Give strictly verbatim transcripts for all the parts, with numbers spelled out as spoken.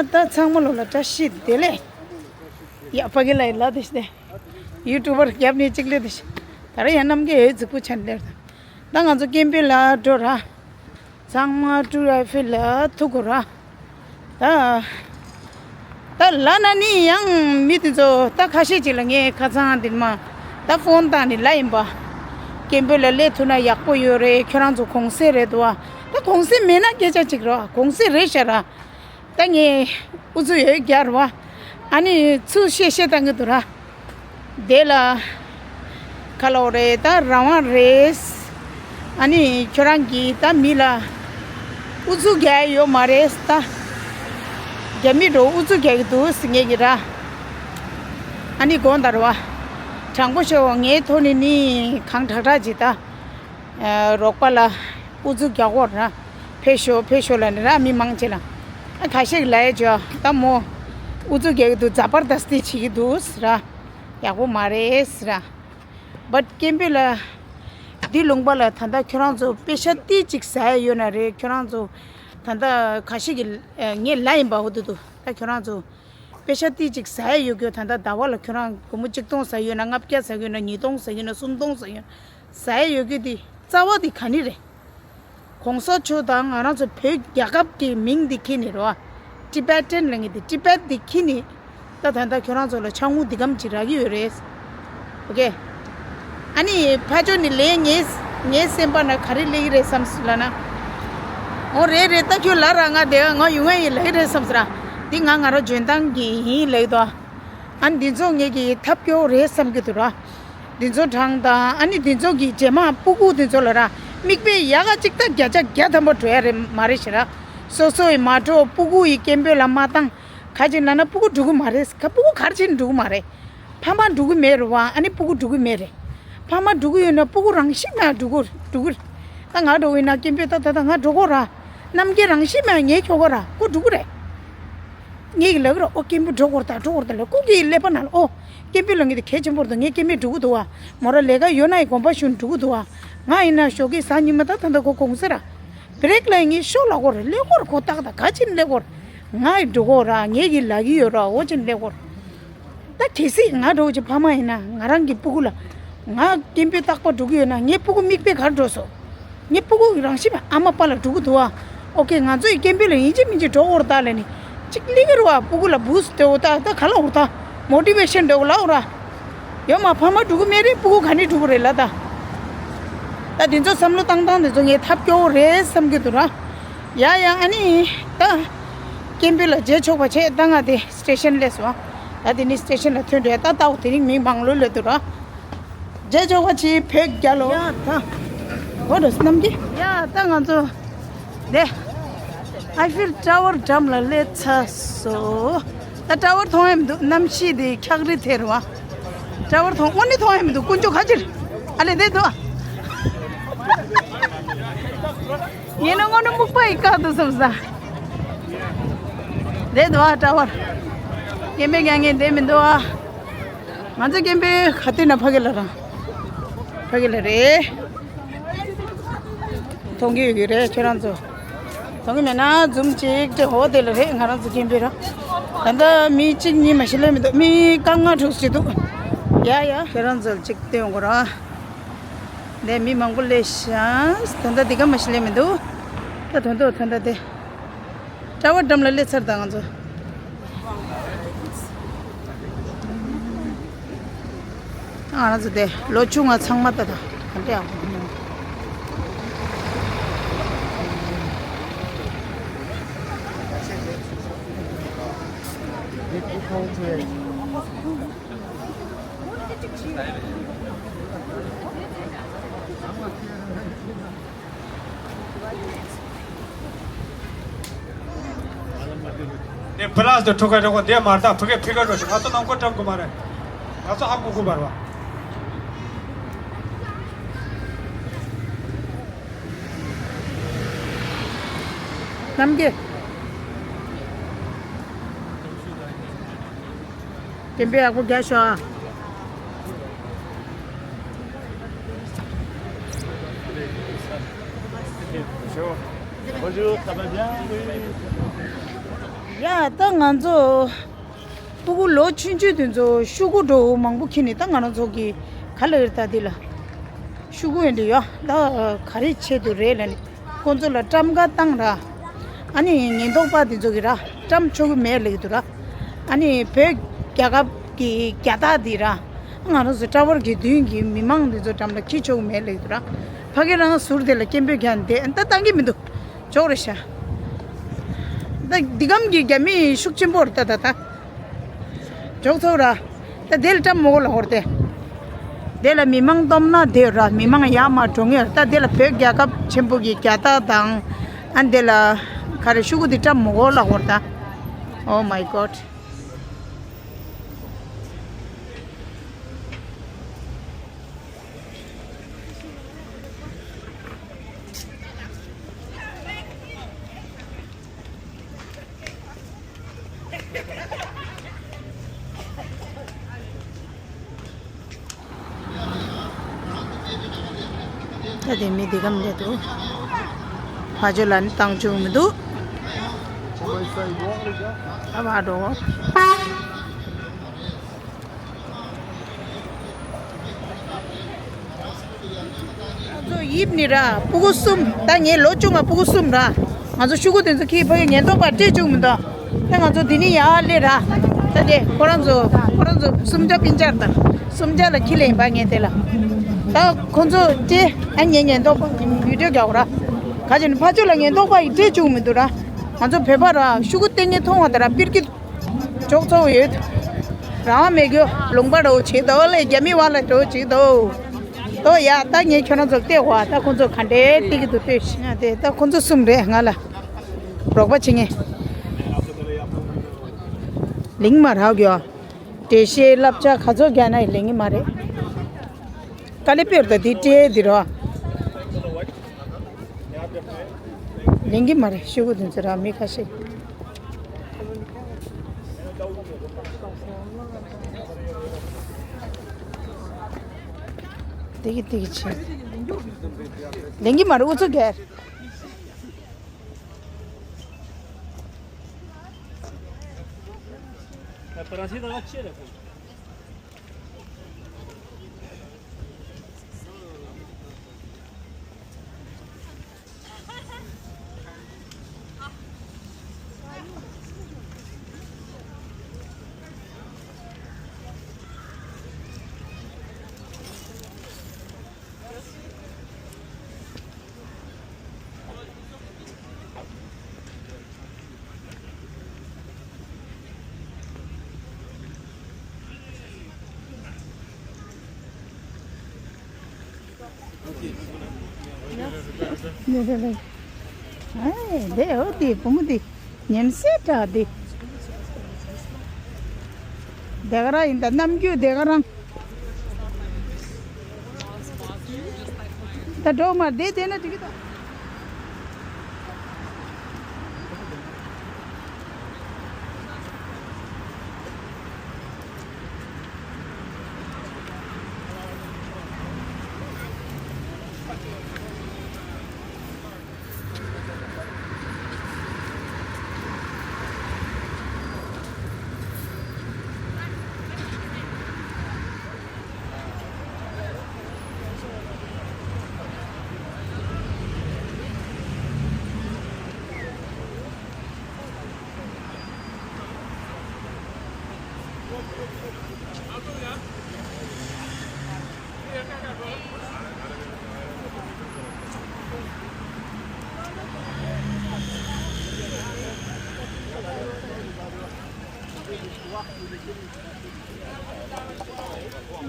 ད་ཚང་མ་ལོ་ལ་བཀྲ་ཤིས་བདེ་ལེགས། ཡ་ཕ་གི་ལ་ཡི་ལ་དེ་ཤི་དེ། ཡུ་ཊུབ་པར་རྒྱབ་ནས་གཅིག་ལས་དེ་ཤི། ད་རེ་ཡ་རྣམ་རྒྱལ་ཡོད་རྫིག་པོ་ཆ་ནས་ལེར་ད། ད་ང་ཚོ་སྐད་འབོད་ལ་འགྲོ་ར། ཚང་མ་ཀྲུ་ར་ཕི་ལ་ཐུག་གོ་ར། ད། ད་ལ་ན་ནི་ཡང་མི་དེ་ཚོ་ད་ཁ་ཤས་ཅིག་ལ་ངས་ཁ་ཚང་འདིར་མ། ད་ཕོན་བཏང་ནི་ལ་ཡིན་པ། སྐད་འབོད་ལ་སླེབས་ཐུབ་ན་ཡག་པོ་ཡོད་རེད། ཁྱོད་རང་ཚོ་གུང་སེང་རེད་འདུག་བ། ད་གུང་སེང་མེད་ན་སྐད་ཆ་ཅིག་ར། གུང་སེང་རེད་ཤག་ར། ད་ངས་ཨུ་ཚུགས་ཡོད་རྒྱག་ར་བ། ཨ་ནི་ཚུར་བཤད་བཤད་བཏང་གི་འདུག་ར། དེ་ལ་ཁ་ལོ་རེད། ད་རང་དབང་རེད། ཨ་ནི་ཁྱོད་རང་གིས་ད་མི་ལ་ཨུ་ཚུགས་རྒྱག་ཡོད་མ་རེད་ད། རྒྱ་མི་འགྲོ་ཨུ་ཚུགས་རྒྱག་གི་འདུག་ཟེར་ངེས་ཀྱི་ར། ཨ་ནི་དགོངས་དག་ར་བ། དྲང་པོ་ཤོད། ངའི་ཐོག་ནས་ནི་གང་དྲག་དྲག་ཅིག་ད། རོགས་པ་ལ་ཨུ་ཚུགས་རྒྱག་གོ་ར། ཕེབས་ཤོག་ཕེབས་ཤོག་ལ་ནི་ར་མི་མང་ཆེ་ལ། ཨ་ཁ་ཤས་ལ་ཡ་ཅོ་ད་མོ། ཨུ་ཚུགས་རྒྱག་གི་འདུག་ཛ་པར་དསྟི་བྱེད་ཀྱི་འདུག་ཟེར་ར། ཡག་པོ་མ་རེད་ཟེར་ར། བཊ་སྐད་འབོད་ལ། འདི་ལུང་པ་ལ་ད་ལྟ་ཁྱོད་རང་ཚོ་པེ་ཤ་ཏི་ཅིག་ཟ་ཡ་ཡོད་ན་རེད། ཁྱོད་རང་ཚོ་ད་ལྟ་ཁ་ཤས་ཀྱི་ངས་ལ་ཡིན་པ་འོ་དུ་དུ་ད་ཁྱོད་རང་ཚོ། པེ་ཤ་ཏི་ཅིག་ཟ་ཡ་ཡོད་རྒྱུ་ད་ལྟ་ཟླ་བ་ལ་ཁྱོད་རང་སྒོར་མོ་གཅིག་སྟོང་ཟ་ཡོད་ན། ལྔ་བརྒྱ་ཟ་ཡོད་ན། ཉིས་སྟོང་ཟ་ཡོད་ན། སུམ་སྟོང་ཟ་ཡོད་ན། ཟ་ཡ་ཡོད་རྒྱུ་དེ་རྩ་བ་དེ་ག་ནི་རེད། གོང་ས་མཆོག་དང་ང་རང་ཚོ་བོད་རྒྱལ་ཁབ་ཀྱི་མིང་དེ་ཁྱེར་ནས་རེད་བ། ཊི་བེ་ཊན་ལབ་མཁན་དེ་ཊི་བེཊ་དེ་ཁྱེར་ནས། ད་ད་ལྟ་ཁྱོད་རང་ཚོ་ལ་ཆང་འུ་འདི་གམ་ཅིག་རག་གི་ཡོད་རེད། ཨོ་ཁེ། ཨ་ནི་ཕ་ཇོ་ནི་ལས་ངའི་ངའི་སེམས་པ་ན་ག་རེ་སླེབས་ཀྱི་རེད་བསམ་སི་ལ་ན། ཨོ་རེད་རེད། ད་ཁྱོད་ལ་ར་ང་དེ་ང་ཡུང་ང་ཡི་ལ་ཡི་རེད་བསམ་སི་ར། འདི་ང་ང་ར་འཇོན་ཐང་གི་ཡིན་ལ་ཡི་དོ། ཨ་ནི་འདི་ཚོ་ངེད་ཀྱི་ཐབས་སྐྱོ་རེད་བསམ་གྱི་འདུག་ར། འདི་ཚོ་དྲང་དང་ཨ་ནི་འདི་ཚོ་གི་རྗེས་མ་སྤུ་གུ་འདི་ཚོ་ལ་ར་མིག་དཔེ་ཡག་ག་ཅིག་ད་བརྒྱ་ཆ་བརྒྱ་ཐམ་པ་འགྲོ་ཡ་རེད་མ་རེད་ཤི་ར། སོ་སོ་ཡི་མ་འགྲོ་སྤུ་གུ་ཡི་སྐད་འབོད་ལ་མ་བཏང་། ག་ཅིག་ལབ་ན་སྤུ་གུ་འགྲོ་གི་མ་རེད། ག་སྤུ་གུ་གར་ཕྱིན་འགྲོ་གི་མ་རེད། ཕ་མ་འགྲོ་གི་མེད་རེད་བ། ཨ་ནི་སྤུ་གུ་འགྲོ་གི་མེད་རེད། ཕ་མ་འགྲོ་གི་ཡོད་ན་སྤུ་གུ་རང་ཤི་ན་འགྲོ་གི་འགྲོ་གི་རེད། ད་ང་འགྲོ་གི་ཡོད་ན་སྐད་འབོད་ད་ད་ད་ང་འགྲོ་གོ་ར། རྣམ་རྒྱལ་རང་ཤི་ན་ངའི་ཁྱོ་ག་ར་ཁོ་འགྲོ་གི་རེད། ངེད་ཀྱི་ལབ་ཀྱི་ར། ཨོ་སྐད་འབོད་འགྲོ་གོ་ར་ད་འགྲོ་གོ་ར་ད་ལབ་ཁོ་གི་ཀླད་པ་ནང་ལ་ཨོ། སྐད་འབོད་ལབ་མཁན་དེ་གལ་ཆེན་པོ་རེད་འདུག་ངས་སྐད་འབོད་འགྲོ་གི་འདུག་བ། མོ་ར་ལས་ཀ་ཡོད་ན་ཡི་གོམ་པ་ཞུ་འགྲོ་གི་འདུག་བ། ང་ཡིན་ན་ཞོགས་ཀས་གཟའ་ཉི་མ་ད་ད་ད་ཁོ་གུང་སེང་ར། བྷི་རེག་ལ་ངས་ཤོག་ལབ་གོ་ར། སླེབས་གོ་ར། ཁོ་ཏག་ཏག་ག་ཅིག་སླེབས་གོ་ར། ང་ཡི་འགྲོ་གོ་ར། ངེད་ཀྱི་ལབ་ཀྱི་ཡོད་ར། འོ་ཅིག་སླེབས་གོ་ར། ད་གལ་སྲིད་ང་འདྲ་བོ་ཅིག་ཕ་མ་ཡིན་ན་ང་རང་གི་སྤུ་གུ་ལ་ང་སྐད་འབོད་རྟག་པར་འགྲོ་གི་ཡོད་ན་ངའི་སྤུ་གུ་མིག་དཔེ་ག་རེ་འགྲོ་སོང་། ངའི་སྤུ་གུ་རང་ཤི་བའི་ཨ་མ་པ་ལ་འགྲོ་གི་འདུག་ཨ། ཨོ་ཁེ། ང་ཚོ་ཡི་སྐད་འབོད་ལ་ཡིན་གཅིག་མིན་གཅིག་འགྲོ་འོར་ད་ལ་ནི་གཅིག་ལི་གི་རུ་བ་སྤུ་གུ་ལ་བུ་སི་དེ་འོ་ད་ད་ག་ལ་འོར་ད་མོ་ཊི་ཝེ་ཤན་འདྲ་བོ་ལ་འོ་ར། ཡོད་མ་ཕ་མ་འགྲོ་གི་མེད་རེད། སྤུ་གུ་ག་ནས་འགྲོ་གི་རེད་ལ་ད། ད་དེ་ཚོ་བསམ་བློ་བཏང་སྟངས་དེ་ཚོ་ངས་ཐབས་སྐྱོ་བོ་རེད་བསམ་གི་འདུག་ར། ཡ་ཡ། ཨ་ནི་ད་སྐད་འབོད་ལ་མཇལ་ཆོག་པ་བྱས། ད་ང་དེ་སི་ཊེ་ཤན་སླེབས་སོང་། ད་དེ་ནི་སི་ཊེ་ཤན་ལ་ཐོན་འགྲོ་ཡ། ད་ལྟ་བུ་དེ་རིང་མི་མང་ལོས་ལོས་འདུག་ར། མཇལ་ཆོག་པ་བྱས་བོད་རྒྱལ་ལོ། ཡ་ད། འོ་འགྲོ་སྣམ་གི། ཡ་ད་ང་ཚོ་དེ་ཨའི་ཕིལ་ཊ་ཝར་འགྲམ་ལ་སླེབས་ཚར་སོང་། ད་ཊ་ཝར་མཐོང་ཡ་མི་འདུག་གནམ་གཤིས་དེ་འཁྱག་རི་ཐེར་བ། ཊ་ཝར་མཐོང་། དངོས་གནས་མཐོང་ཡ་མི་འདུག་དཀོན་མཆོག་ཁ་ཕྱིར། ཨ་ལེ་བསྡད་འདུག་ཡིན་ན་དངོས་གནས་སྨུག་པ་ཡི་བཀག་འདུག་བསམ་ས། བསྡད་འདུག་ཨ་ཊ་ཝར། སྐད་འབོད་རྒྱག་མཁན་བསྡད་མི་འདུག་ཨ། ང་ཚོ་སྐད་འབོད་ག་དུས་ན་ཕ་གི་ལ་ར། ཕ་གི་ལ་རེད། མཐོང་གི་ཡོད་ཀྱི་རེད་ཁྱེད་རང་ཚོ། མཐོང་གི་མེད་ན་འཛུམ་གཅིག་སྤྲད། འོ་དེ་ལ་རེད། ང་རང་ཚོ་སྐད་འབོད་ར། ད་ལྟ་མི་གཅིག་གཉིས་མ་ཤི་ལས་མི་འདུག་མི་སྐར་མ་དྲུག་ཅིག་འདུག་ཡ་ཡ། ཁྱེད་རང་ཚོ་ལ་གཅིག་སྟོན་དགོས་ར། འདི་མི་མང་པོ་སླེབས་ཤག་ད་ལྟ་འདི་ག་མ་ཤི་ལས་མི་འདུག་ད་ད་ལྟ་ད་ལྟ་དེ། ཊ་ཝར་འགྲམ་ལ་སླེབས་ཚར། ད་ང་ཚོ། ང་རང་ཚོ་དེ་ལོ་ཆུང་བ་ཚང་མ་ད་ད་ག་འདྲ་ཡག་པོ་འདུག་དེ་བི་ལ་སི་དེ་ཕྲུ་གུ་ཕྲུ་གུ་འདི་མ་རེད། ད་ཕྲུ་གུ་ཕྲུ་གུ་འགྲོ་ཞིག་ང་ཚོ་ནང་ཁོ་འགྲམ་གི་མ་རེད། ང་ཚོ་ཧ་གོ་གི་མ་རེད་བ། རྣམ་རྒྱལ། སྐད་འབོད་ཡག་པོ་རྒྱག་ཤོག་ཨ། Bonjour, ça va bien ? Oui. ཡ་ད་ང་ཚོ་སྤུ་གུ་ལོ་ཆུང་ཆུང་དེ་ཚོ་ཤོག་གུ་འདྲ་བོ་མང་པོ་ཁྱེར་ནས། ད་ང་རང་ཚོ་གི་ག་ལ་ཡོད་ད་འདི་ལ་ཤོག་གུ་ཡོད་འདི་ཡོད། ད་ག་རེ་ཆེད་དུ་རེད་ལབ་ནས་ཁོང་ཚོ་ལ་བཀྲམ་ག་བཏང་ར། ཨ་ནི་ཉེན་རྟོག་པ་དེ་ཚོ་གི་ར་བཀྲམ་ཆོག་གི་མེད་ལབ་ཀྱི་འདུག་ར། ཨ་ནི་བོད་རྒྱལ་ཁབ་ཀྱི་རྒྱལ་རྟགས་འདི་ར་ང་རང་ཚོ་ཊ་ཝར་གྱི་མདུན་གྱི་མི་མང་དེ་ཚོ་འགྲམ་ལ་འཁྱེར་ཆོག་གི་མེད་ལབ་ཀྱི་འདུག་ར། ཕ་གི་རང་ཟུར་དེ་ལ་སྐད་འབོད་རྒྱག་ནས་བསྡད། ད་བཏང་གི་མི་འདུག་འཇོག་རེད་ཤག་ད་འདི་གམ་གྱི་རྒྱ་མི་ཤུགས་ཆེན་པོ་རེད། ད་ད་ད་འཇོག་ཚོགས་ར། ད་དེ་ལ་བཀྲམ་མོ་ལ་ཧོར་ཏེ། དེ་ལ་མི་མང་སྟོབས་ན་དེ་ར་མི་མང་ཡར་མར་འགྲོ་ངེས་ར། ད་དེ་ལ་བོད་རྒྱལ་ཁབ་ཆེན་པོ་གི་རྒྱལ་རྟགས་དང་། ཨ་དེ་ལ་ག་རེ་ཤོག་གུ་དེ་བཀྲམ་མོ་ལ་ཧོར་ད། Oh my God. ད་དེ་མི་འདི་གམ་རེད་འདུག་ཕ་ཇོ་ལ་ནི་བཏང་བཅུག་མི་འདུག་ཨ་བ་འགྲོ། ང་ཚོ་ཡིབ་ནི་ར་སྤུ་གུ་གསུམ། ད་ངའི་ལོ་ཆུང་བ་སྤུ་གུ་གསུམ་ར། ང་ཚོ་ཤོག་གུ་དེ་ཚོ་ཁྱེར་ཕ་གི་ཉེན་རྟོག་པ་སྤྲད་བཅུག་མི་འདུག་ད་ང་ཚོ་འདི་ནས་ཡར་སླེབས་ར། ད་དེ་ཁོ་རང་ཚོ་ཁོ་རང་ཚོ་སུམ་བརྒྱ་སྤུན་བརྒྱ་དང་སུམ་བརྒྱ་ལ་ཁྱི་ལེན་པ་ངས་དེ་ལ། ད་ཁོ་ཚོ་སྤྲད། ཨ་ངས་ཉེན་རྟོག་པ་བི་ཌིའོ་རྒྱག་ར། ག་ཅི་ནི་ཕ་ཆོས་ལ་ཉེན་རྟོག་པ་ཡིས་སྤྲད་བཅུག་མི་འདུག་ར། ང་ཚོ་བོད་པ་ར་ཤོག་གུ་སྟེང་ངས་མཐོང་བ་དེ་ར་པིར་ཀི་འཇོག་ཚོགས་ཡོད། རང་མེད་གི་ལུང་པ་ར་བྱེད་དོ་ལས་རྒྱ་མི་བ་ལ་འགྲོ་བྱེད་དོ། དོ་ཡ་ད་ངས་ཁྱོད་རང་ཚོར་བལྟས་བ། ད་ཁོ་ཚོ་ག་འདྲའི་བལྟས་ཀྱི་འདུག་ལྟོས་ཤིག་ཨ་དེ་ད་ཁོ་ཚོ་གསུམ་རེད། ང་ལ་རོགས་པ་བྱེད་ངེས། ལིང་མ་རག་གི་ཨ། འགྲེལ་བཤད་བསླབ་བྱ་ག་ཚོད་རྒྱག་ན་ཡང་ལེན་གྱི་མ་རེད། དཀའ་ལས་དཔེར་ད་འདི་སྤྲད་འདི་རོ། ལེན་གྱི་མ་རེད། ཤོག་གུ་དེ་ཚོ་ར་མི་ཁ་ཤས། དེ་གི་དེ་གི་ཆེ། ལེན་གྱི་མ་རེད། ཨུ་ཚུགས་རྒྱག་ཨེ་དེ་འོ་དེ་བུ་མོ་དེ་ཉན་སེ་དྲག་དེ། དེ་ག་རང་ཡིན་ད་ནམ་རྒྱུན་དེ་ག་རང་། ད་འགྲོ་མ་བསྡད་བསྡད་ན་འགྲིག་གི་ད།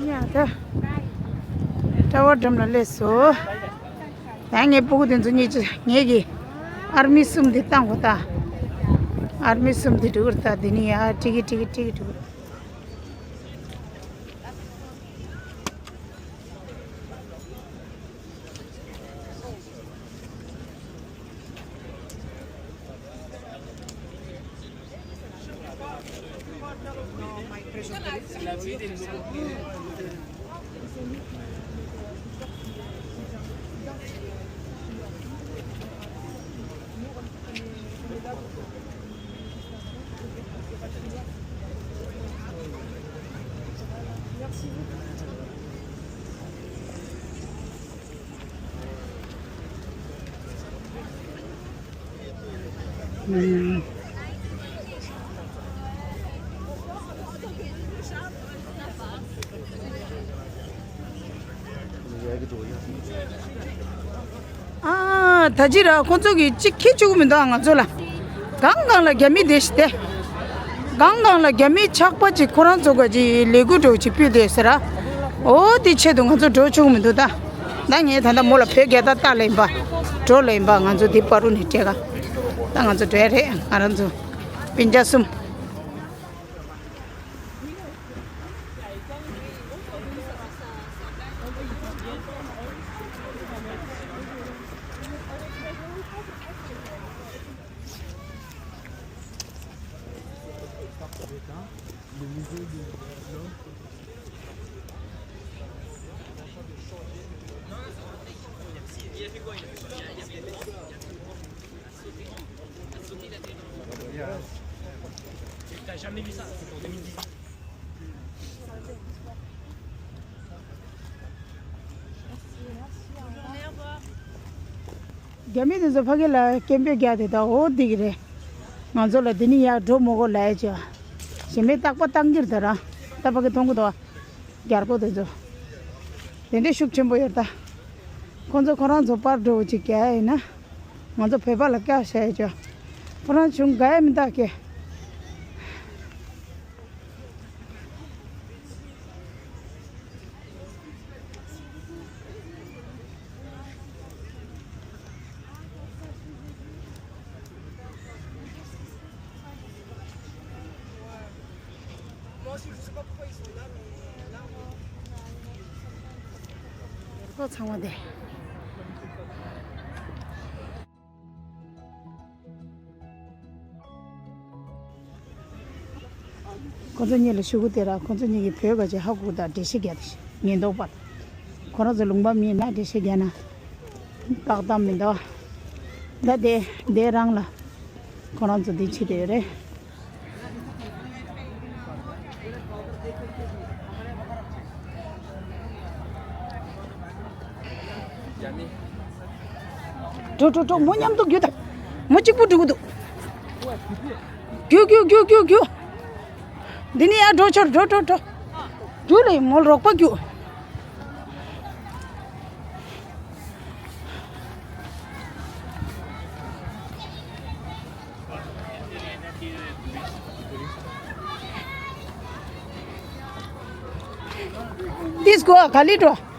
ཡ་ད། ཊ་ཝར་འགྲམ་ལ་སླེབས་སོང་། ད་ངའི་སྤུ་གུ་དེ་ཚོ་གཉིས་ཀྱི་ངེད་ཀྱི་ཨར་མི་གསུམ་དེ་བཏང་གོ་ད། ཨར་མི་གསུམ་དེ་འགྲོ་གི་རེད་ད། དེ་ནས་ཡ་ཀྲིག་གི་ཀྲིག་གི་ཀྲིག་གི་འགྲོ་གི་རེད། ཨ། ད་ཅི་ར་ཁོ་ཚོ་གིས་གཅིག་ཁྱེར་བཅུག་མི་འདུག་ང་ཚོ་ལ། གང་གང་ལ་རྒྱ་མི་དེ་ཞིག་སྟེ། གང་གང་ལ་རྒྱ་མི་ཆགས་པ་ཅིག་ཁོ་རང་ཚོ་ག་ཅིག་ལས་འགུལ་འགྲོ་ཅིག་སྤུས་དེ་ཟེར་ར། འོ་དེ་ཆེད་དུ་ང་ཚོ་འགྲོ་བཅུག་མི་འདུག་ད། ད་ངས་ད་ལྟ་མོ་ལ་བོད་རྒྱལ་དར་བཏགས་ལེ་ཡིན་པ། འགྲོ་ལེ་ཡིན་པ། ང་ཚོ་འདི་བར་རུ་ནས་སྤྲད་ག་ད་ང་ཚོ་འགྲོ་ཡ་རེད། ང་རང་ཚོ་སྤུན་ཀྱག་གསུམ། T'as jamais vu ça, c'est pour deux mille dix-huit. རྒྱ་མི་དེ་ཚོ་ཕ་གི་ལ་སྐད་འབོད་རྒྱག་དེ་ད་འོ་འདི་གི་རེད། ང་ཚོ་ལ་འདི་ནི་ཡར་འགྲོ་མི་དགོས་ལབ་ཡ་ཅིག་གཞན་མའི་རྟག་པ་བཏང་གིར་ད་རང་ད་ཕ་གི་མཐོང་གི་འདུག་རྒྱལ་པོ་དེ་ཚོ། དེ་འདྲའི་ཤུགས་ཆེན་པོ་ཡོད་ད། ཁོང་ཚོ་ཁོ་རང་ཚོ་པར་འགྲོ་ཅིག་རྒྱག་ཡ་ཡིན་ན། ང་ཚོ་བོད་པ་ལ་བཀའ་བཤད་ཡ་ཅིག་ཁོ་རང་བྱུང་དགའ་ཡ་མི་འདུག་གས། ཚང་མ་དེ། ཁོ་ཚོ་གཉིས་ལ་ཞུ་གི་དེ་ར། ཁོ་ཚོ་གཉིས་ཀྱིས་བོད་ག་ཅིག་ཧ་གོ་དང་འགྲེལ་བཤད་རྒྱག་དེ་ཤི་ཉེན་རྟོག་པ། ཁོ་རང་ཚོ་ལུང་པ་མིན་ན་འགྲེལ་བཤད་རྒྱག་ན་ཏག་ཏག་མི་འདུག་ད་དེ་དེ་རང་ལ་ཁོ་རང་ཚོ་དེ་ཕྱི་དེ་རེད། འགྲོ་འགྲོ་འགྲོ། མོ་མཉམ་དུ་རྒྱུག་དང་། མོ་གཅིག་པུ་འགྲོ་གི་འདུག་རྒྱུག་རྒྱུག་རྒྱུག་རྒྱུག་རྒྱུག་འདི་ནས་ཡར་འགྲོ་ཆོག་འགྲོ་འགྲོ་འགྲོ། རྒྱུག་ལེ་མོ་རོགས་པ་རྒྱུག This go ག་ལེ་འགྲོ།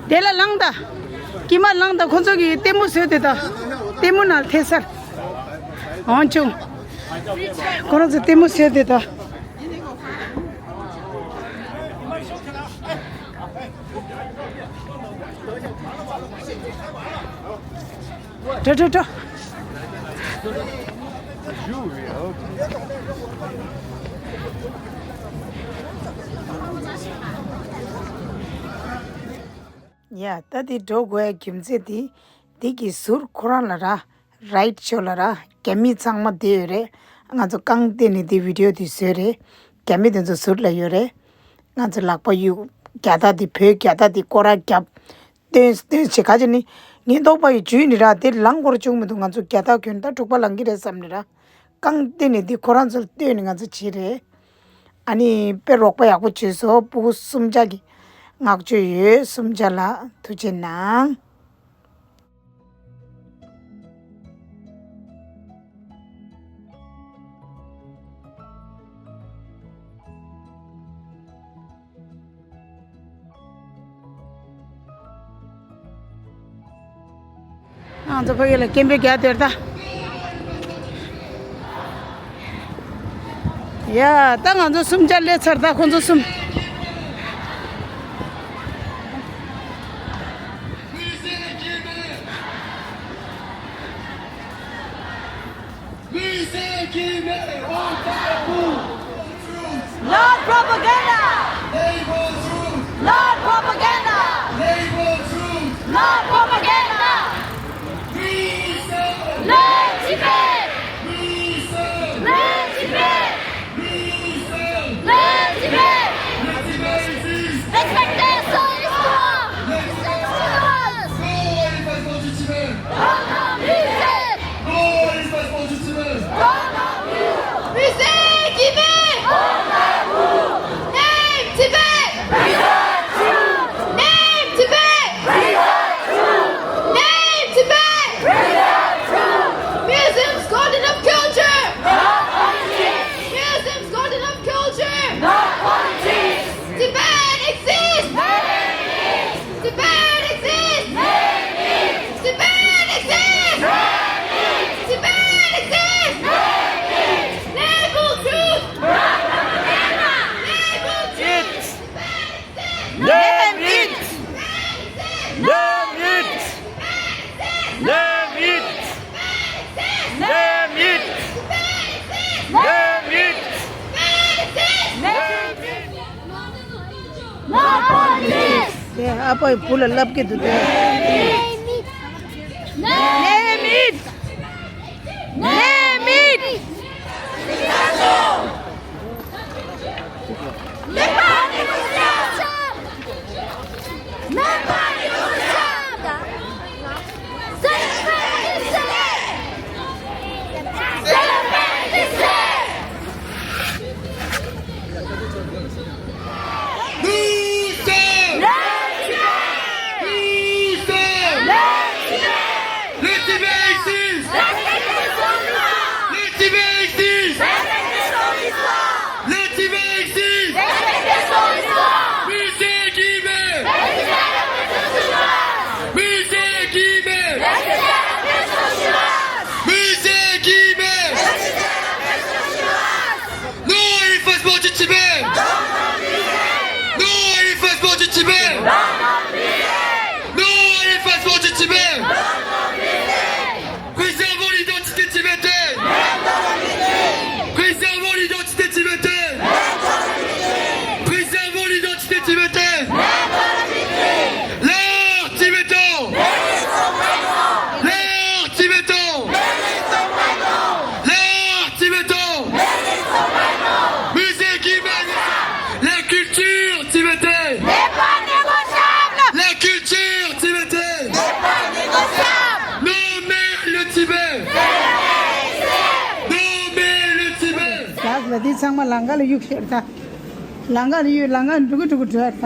དེ་ལ་ལངས་དང་། དཀྱིལ་མ་ལངས་དང་། ཁོ་ཚོ་གིས་ལྟད་མོ་བཟོས་དེ་དང་། ལྟད་མོ་ནང་ཐེ་སར། འོང་བྱུང་། ཁོ་རང་ཚོ་ལྟད་མོ་བཟོས་དེ་དང་། འགྲོ་འགྲོ་འགྲོ། ཡ་ད་དེ་འགྲོ་དགོས་ཡ་རྒྱུ་མཚན་དེ། དེ་གི་ཟུར་ཁོ་རང་ལ་ར། རའིཊ་ཕྱོགས་ལ་ར་རྒྱ་མི་ཚང་མ་བསྡད་ཡོད་རེད། ང་ཚོ་རྐང་སྟེང་ནས་དེ་བི་ཌིའོ་དེ་བཟོས་རེད། རྒྱ་མི་དེ་ཚོ་ཟུར་ལ་ཡོད་རེད། ང་ཚོ་ལག་པ་གཡུག་རྒྱ་སྟག་དེ་བོད་རྒྱ་སྟག་དེ་སྐོར་ར་རྒྱབ། སྟོན་སྟོན་བྱེད་ག་ཅི་ནི། ཉེན་རྟོག་པ་ཡི་ཇུས་ནི་ར་དེ་ལངས་སྐོར་བྱུང་མི་འདུག་ང་ཚོ་རྒྱ་སྟག་གྱོན་ད་འབྲུག་པ་ལངས་ཀྱི་རེད་བསམ་ནི་ར། རྐང་སྟེང་ནས་དེ་ཁོ་རང་ཚོར་སྟོན་ནི་ང་ཚོ་བྱེད་རེད། ཨ་ནི་དཔེ་རོགས་པ་ཡག་པོ་བྱོས་སོ། སྤུ་གུ་གསུམ་ཆ་གི་བསྔགས་བརྗོད་ཡོད། གསུམ་ཆ་ལ་ཐུགས་རྗེ་གནང་། ང་ཚོ་ཕ་གི་ལ་སྐད་འབོད་རྒྱག་དེར་ད། ཡ་ད་ང་ཚོ་གསུམ་ཆ་སླེབས་ཚར། ད་ཁོང་ཚོ་གསུམ། Musée Guimet, on debout! Not propaganda! Labor truth! Not propaganda! Labor truth! Not propaganda! We serve! Le Tibet! We serve! Le Tibet! We serve! Le Tibet! Le Tibet exists! Respectez son histoire! Le Tibet exists! Non à l'effacement du Tibet! Dans nos musées! Non à l'effacement du Tibet! Musée Guimet! Name Tibet! Name Tibet! Name Tibet! Museum's got enough culture! Museum's got enough culture! Tibet exists! Tibet exists! Tibet exists! Tibet exists! Labor truth! Labor truth! Name it! Name it! Name it! Name it! Name it! Name it! དེ་ཨ་ཕའི་བུ་ལ་ལབ་ཀྱི་འདུག་དེ། Name it! Name it! Même pas négociable! Même pas négociable! C'est le P N D C! C'est le P N D C! Nous sommes! Nous sommes! Le Tibet existe! Le Tibet existe! Le Tibet existe! Musée Guimet! Musée Guimet! Musée Guimet! Non à l'effacement du Tibet! Non à l'effacement du Tibet! Non à l'effacement du Tibet! Préservons l'identité tibétaine! Préservons l'identité tibétaine! Préservons l'identité tibétaine! L'art tibétain! L'art tibétain! L'art tibétain! Musée Guimet! La culture tibétaine! N'est pas négociable! La culture tibétaine! N'est pas négociable! Non, mais le Tibet! Non, mais le Tibet! ལགས་ལ་འདི་ཚང་མ་ལམ་ཁ་ལ་གཡུགས་ཤར་ད། ལམ་ཁ་ལ་གཡུགས། ལམ་ཁ་འགྲོ་གི་འགྲོ་གི་འགྲོ་ཡར་ད།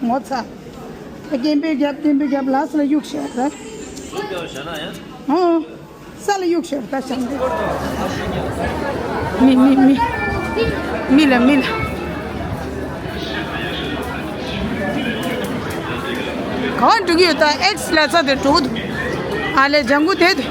ངོ་ཚ། ད་སྐད་འབོད་རྒྱབ། སྐད་འབོད་རྒྱབ། ལགས་ལ་གཡུགས་ཤར་ད། ཨོ། ས་ལ་གཡུགས་ཤར་ད་བྱང་དེ། མི་མི་མི། མི་ལ་མི་ལ། གང་འགྲོ་གི་ཡོད་ད། ཨེག་སི་ལ་ཚ་དེ་འགྲོ་གི་འདུག་ཨ་ལས་ལྗང་གུ་དེ་དེ།